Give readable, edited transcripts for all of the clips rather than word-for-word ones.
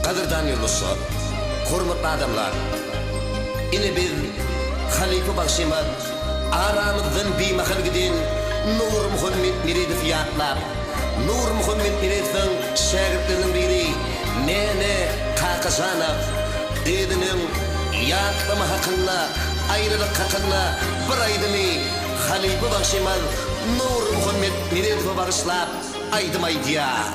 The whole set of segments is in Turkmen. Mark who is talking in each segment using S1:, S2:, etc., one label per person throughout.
S1: Gadyrdan ýoldaşlar, hormatly adamlar! Ine biz halypa bagşymyz, aramyzdan bimahal giden Nurmuhammet Meredowy ýatlap, Nurmuhammet Meredowyň şägirtleriniň biri Mäne Kakajanow özüniň ýatlama hakynda, aýralyk hakynda bir aýdymy halypa bagşymyz Nurmuhammet Meredowa bagyşlap aýdym aýdýar.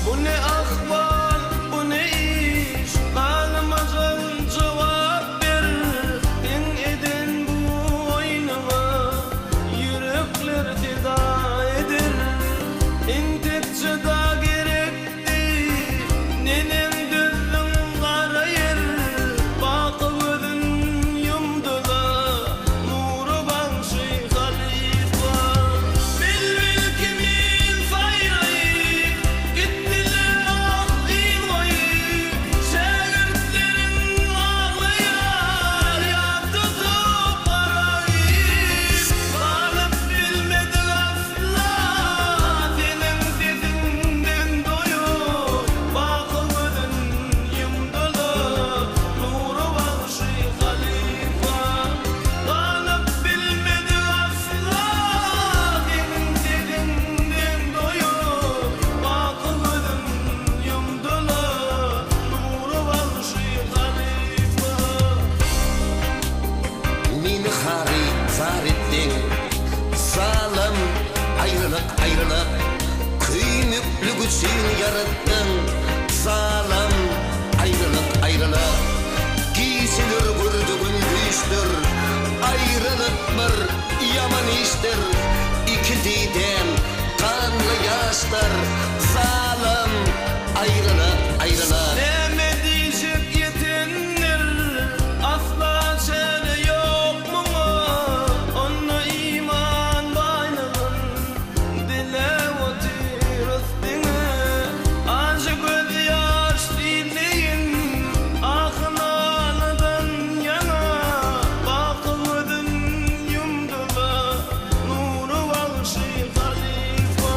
S2: Bu ne ahwal, bu ne iş, Galmajal jogap ber. Seň eden bu oýnuňa Ýürekler seda eder. Entek jyda gerekdi, Neneň dözdüň gara ýer. Baky gözün ýumdy-da, Nury bagşy halypa. Bilbil kimin saýraýyp, Gitdiler ah yz goýup. Şägirtleriň aglaýar, Ýat tutup garaýyp. Galyp bilmedik asla, Seniň sesiňden doýup. Baky gözün ýumdy-da, Nury bagşy halypa. Galyp bilmedik asla, Seniň sesiňden doýup. Baky gözün ýumdy-la, Nury bagşy halypa.
S1: Meni hary zar etdiň, zalym, aýralyk, aýralyk, Köýmeklik üçin ýaratdyň, zalym, aýralyk, aýralyk. Gijeler gördi gündizdir, aýralyk bir ýaman işdir, Iki didäm ganly ýaşdyr, zalym, aýralyk, aýralyk.
S2: Näme diýjek ýetendir, asla çäre ýok muňa, Onda iman baýlygyn diläp otyrys diňe. Ajy gözýaş diýleýin, ahy-naladan ýaňa, Baky gözün ýumdy-la, Nury bagşy halypa.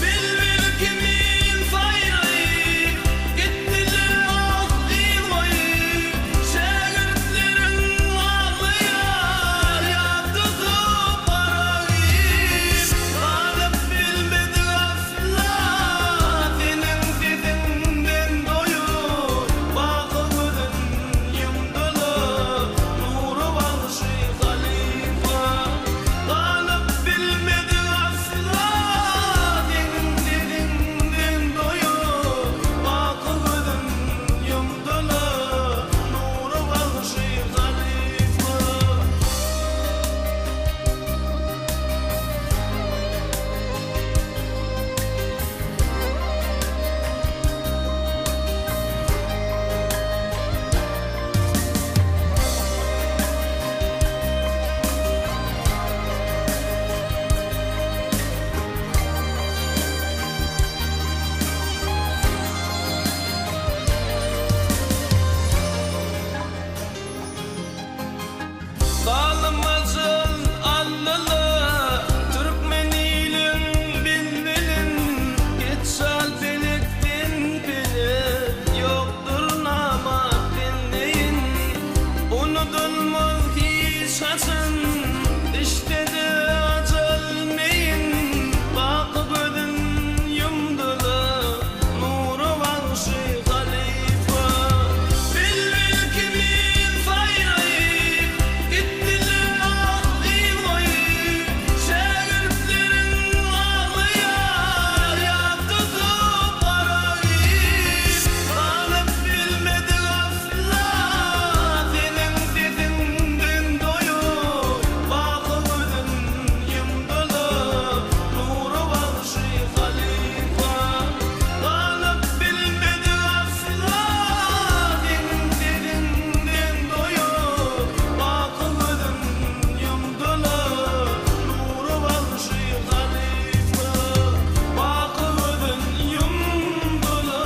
S2: Bilbil kimin saýraýyp, gitdiler ah yz goýup. Şägirtleriň aglaýar, ýat tutup garaýyp. Galyp bilmedik asla, seniň sesiňden doýup. Baky gözün ýumdy-la, Nury bagşy halypa. Galyp bilmedik asla, seniň sesiňden doýup. Baky gözün ýumdy-la, Nury bagşy halypa. Galmajal aldyla türkmen iliň bilbilin Geçal pelekden pelek ýokdur namart sendeýin Unudylmaz hiç haçan düşse-de ajal meýin Baky gözün ýumdy-la Nury bagşy halypa. Bilbil kimin saýraýyp, gitdiler ah yz goýup. Şägirtleriň aglaýar, ýat tutup garaýyp. Galyp bilmedik asla, seniň sesiňden doýup. Baky gözün ýumdy-la, Nury bagşy halypa. Galyp bilmedik asla, seniň sesiňden doýup. Baky gözün ýumdy-la, Nury bagşy halypa. Baky gözün ýumdy-la,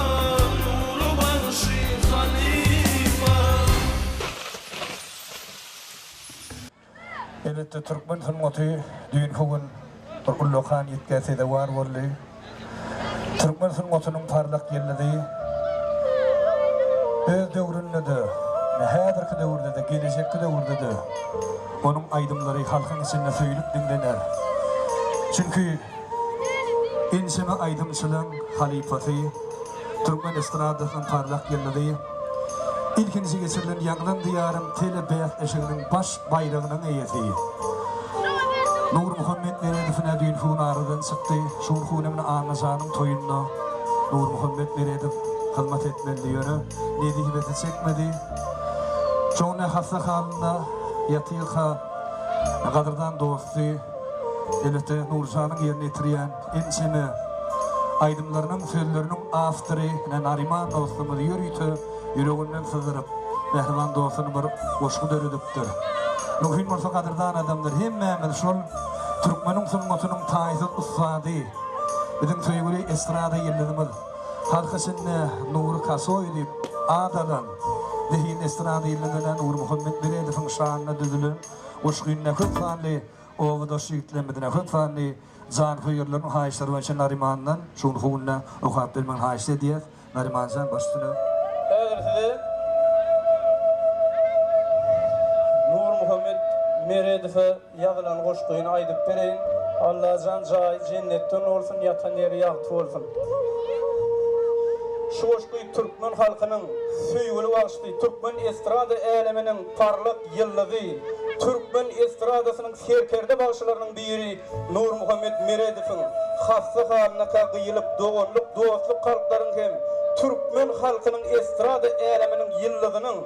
S2: Nury bagşy halypa.
S3: Elbetde türkmen sungaty düýnki gün. bir ullakan ýitgä sezewar boldy. Türkmen sungatynyň parlak ýyldyzy öz döwründe-de, häzirki döwürde-de, gelejekki döwürde-de onuň aýdymlary halkyň içinde söýlüp diňlener. Çünki ençeme aýdymçylaň halypasy, türkmen estradasynyň parlak ýyldyzy, ilkinji geçirilen Ýaňlan Diýarym tele bäsleşiginiň baş baýragynyň eýesi Nurmuhammet Meredow ine düýnki gün aradan çykdy. Şu günki gün hem Anna janyň toýunda Nurmuhammet Meredow hyzmat etmelidi, ýöne nesibesi çekmedi. Şoňa hassa halynda ýatyrka gadyrdan dosty, elbetde Nurjanyň ýerine ýetirýän ençeme aýdymlarynyň sözleriniň awtory ine Naryman dostumyz ýörite ýüreginden syzdyryp, mähriban dostuny bir goşgy döredipdir. Mümkin bolsa gadyrdan adamlar hemmämiz şol türkmeniň sungatynyň taýsyz ussady, biziň söýgüli estrada ýyldyzymyz, halk içinde Nury Kasoý diýip at alan zehinli estrada ýyldyzyna Nurmuhammet Meredowyň şanyna düzülen goşgyny köp sanly obadaş ýigitlerimizine köp sanly janköýerleriniň haýyşlary boýunça Narymandan şu günki günde okap bermegini haýyşt edýäs. Narymanjan baş üstüne.
S2: Häzir size Nurmuhammet Meredowa ýazylan goşgyny aýdyp bereýin. Allajan jaýy jennetden bolsun, ýatan ýeri ýagty bolsun. Şu goşgy türkmen halkynyň söýgüli bagşysy, türkmen estrada äleminiň parlak ýyldyzy, türkmen estradasynyň serkerde bagşylarynyň biri Nurmuhammet Meredowyň hassa halyna-ka gyýylyp, doganlyk, dostluk halklaryň hem türkmen halkynyň estrada äleminiň ýyldyzynyň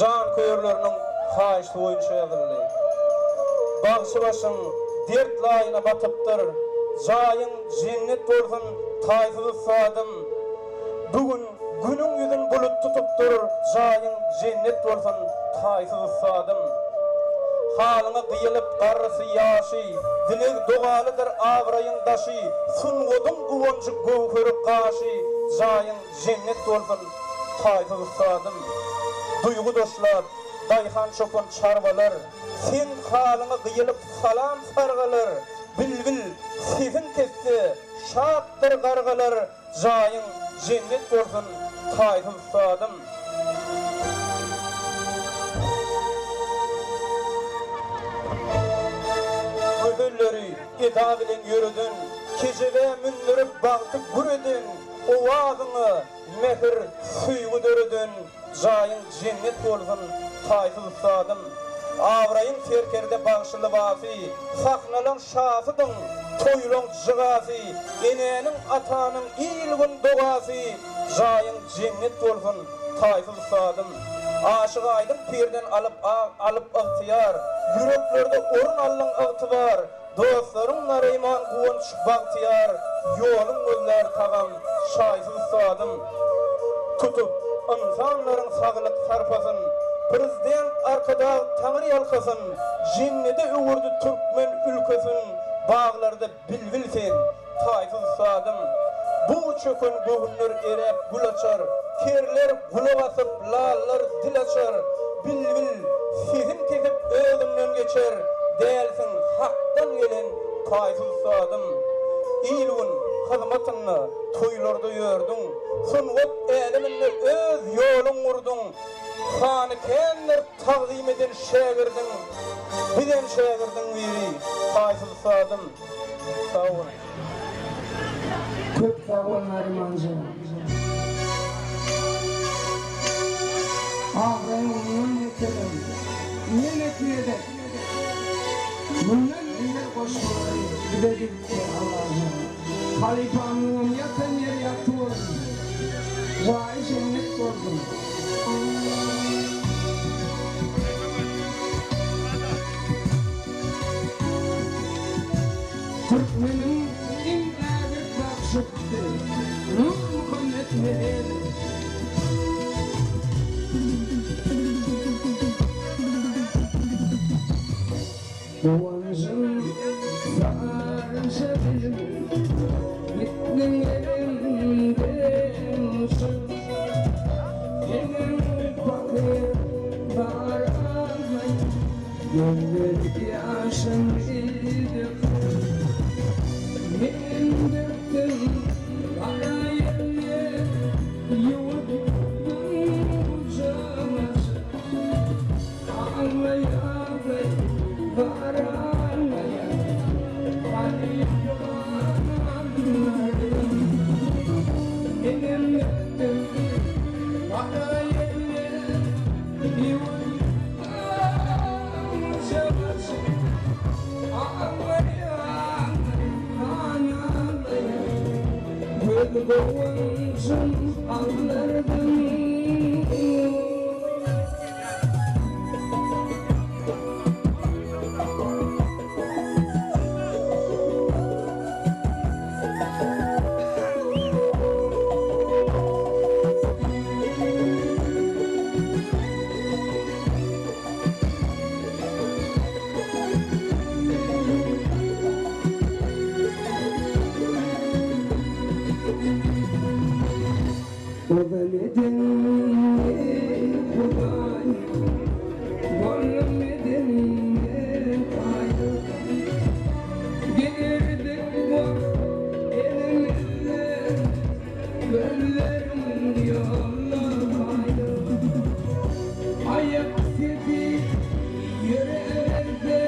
S2: janköýerleriniň haýyşty boýunça ýazyldy. Bagşy başyň dert laýyna batypdyr, Jaýyň jennet bolsun, taýsyz ussadym! Bu gün Günüň ýüzün bulut tutupdyr, Jaýyň jennet bolsun, taýsyz ussadym! Halyňa gyýylyp garrysy, ýaşy, Dileg-dogalydyr abraýyň daşy, Sungatyň guwanjy göwheri gaşy, Jaýyň jennet bolsun, taýsyz ussadym! Duýgy doşlap, daýhan-çopan çarwalar, Seň halyňa gyýylyp salam sargalar, Bilbil sesin kesse, şatdyr gargalar, Jaýyň jennet bolsun taýsyz ussadym. Gözelleri eda bilen ýöreden, Kejebä mündürip bagty gür eden, Owazyňa mähir, söýgi döreden, Jaýyň jennet bolsun, taýsyz ussadym. Abraýyň serkerde bagşy lybasy, Sahnalaň şasydyň, toýlaň jygasy, Enäniň, atanyň il-gün dogasy, Jaýyň jennet bolsun, taýsyz ussadym. Aşyk Aýdyň pirden alyp alyp ygtyýar, Ýüreklerde orun aldyň ygtybar, Dostlaryň Naryman Guwanç Bagtyýar ýoluň gözlär tagam şaýsy ussadym. Tutup ynsanlaryň saglyk sarpasyn, Prezident Arkadag Taňry ýalkasyn, Jennede öwürdi türkmen ülkesin, Baglarda bilbil sen. Taýsyz ussadym. Bu çöken göwünler eräp gül açar, Kerler gulak asyp, lallar dil açar, Bilbil sesin kesip özünden geçer, Dälsiň Hakdan gelen taýsyz ussadym. Il-gün hyzmatynda, toýlarda ýördüň, Sungat äleminde öz ýoluň gurduň, Sany kändir tagzym eden şägirdiň, Bizem şägirdiň biri, taýsyz ussadym. Sag boluň.
S4: Köp sag bol Narymanjan. Abraýyň mundan beterem ýene gezek mundan beter goşgulary bize düzüp ber Allajan. Halypamyzyňam ýatan ýeri ýagty bolsun. Jaýy jennet bolsun. Türkmeniň iň ägirt bagşysy Nurmuhammet Meredow. Guwanjym barynça bildim, Gitdiň elimden uçup. Seniň pakyr bar azaýyp. Gözleri ýaşyn ildi gyz. Menem dökdüm gara ýerine, Ýuwutdym gujak açyp. Aglaýar-laý, zar aglaýar, Halypam allardym. Menem dökdüm gara ýerine, Ýuwutdym gujak açyp. Aglaýar-laý, han aglaýar, Göz guwanjym allardym. Ozal eden eý Hudaý, Boldum edenine kaýyl. Giderdik bor elimizde, Gözlerim ýola maýyl. Aýak sesi ýöräberse,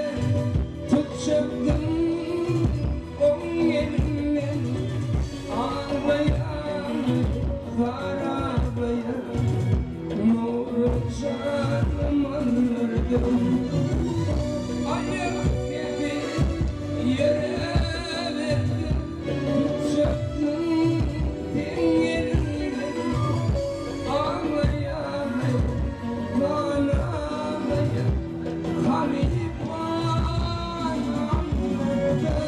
S4: Tutjakdym oň elinden. Aglaýan, zar aglaýan, Nury janym allardym. Aýak sesi ýöräberse, Tutjakdym seň eliňden. Aglaýan, zar aglaýan, Halypam allardym.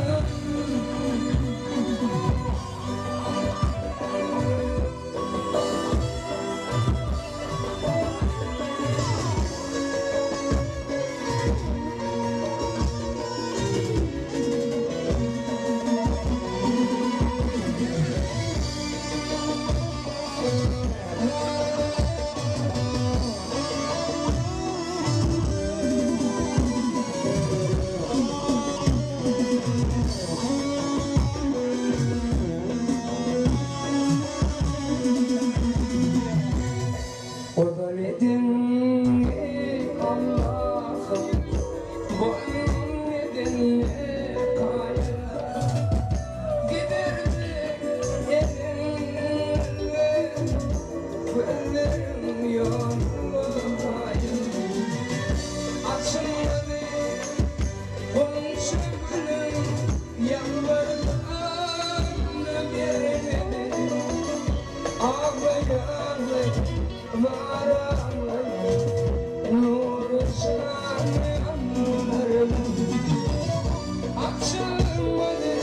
S4: Ozal eden eý Allahym, Boýun edenine kaýyl. Giderdik eliňde, Gözlerim ýola maýyl. Açylmady gonça gülüm, Ýalbardym-da bermedi. Aglaýan-laý, zar aglaýan, Nury jany Açylmady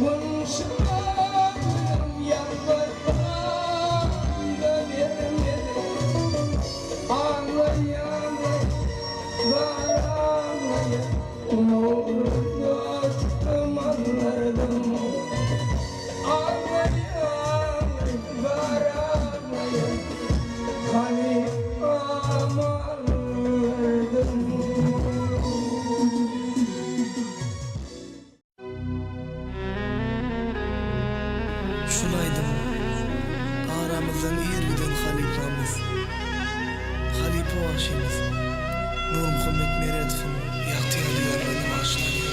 S4: gonça gülüm, Ýalbardym-da bermedi. Aglaýan-laý, zar aglaýan, Nury dostum allardym. Aglaýan-laý, zar aglaýan, Halypam allardym.
S5: Şul aýdym aramyzdan ir giden halypamyz, halypa bagşymyz Nurmuhammet Meredowyň ýagty ýadygärligine bagyşlanýar.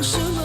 S5: Bagşym.